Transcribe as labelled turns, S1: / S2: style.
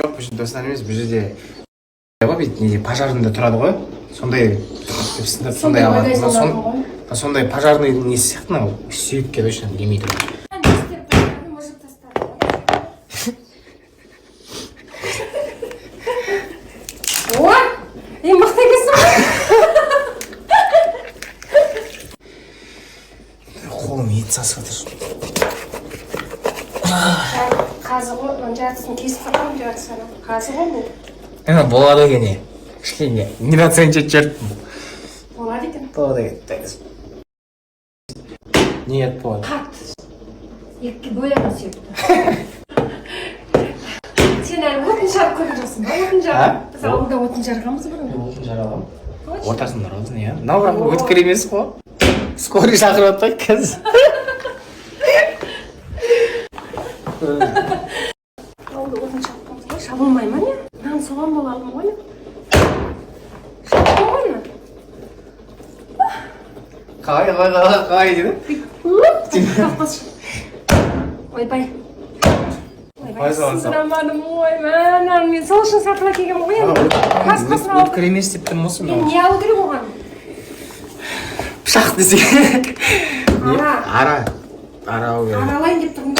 S1: Жоқ, бұл жерде достар емес, бұл жерде ғой, бүйтіп неде, пожарныйда тұрады ғой сондай деп сындырып, сондай алады.
S2: ойдай
S1: Мына
S2: салатын ғой.
S1: Сондай пожарныйдың несі сияқты, мынау сүйекке точно келмей тұр.
S2: Не істеп тұрғанын мыжып тастады. О, е, мықты екенсің ғой.
S1: Қолым ет сасып жатыр.
S2: Қазы ғой, мынаның жартысын кесіп қалғанмын, жартысын. Қазы ғой бұл.
S1: Енді болады екен, е, кішкене недооценить етіп жіберіппін.
S2: Болады екен.
S1: Болады екен. Нет, болады.
S2: Қатты.
S3: Екіге бөлемін сүйекті.
S2: Сен әлі отын жарып көрген жоқсың ба? Отын
S1: А?
S2: жарып. Біз ауылда отын жарғанбыз бұрын.
S1: Отын жара аламын.
S2: Точно.
S1: Ортасында ровно, иә. Мынау бірақ өткір емес қой, скорый шақырып жатпайды қазір.
S2: Ауылда отын шапқанбыз ғой. Шабылмай ма, не? Нан соған бола алдым ғой мен. Шаптым ғой мына.
S1: Қалай, қалай, қалай, қалай дейді?
S2: Қақпас. Ойбай. Ойбай,
S1: Қалай саласың?
S2: сындырамадым ой, мә, мен сол үшін сатып әкелгенмін ғой енді. Басқасын алдым.
S1: Өткір емес деп тұрмын осы.
S2: Мен
S1: Мынау
S2: не алу керек оған?
S1: Пышақ десе.
S2: Ара.
S1: Ара, ара алу керек.
S2: Аралайын деп тұрмын.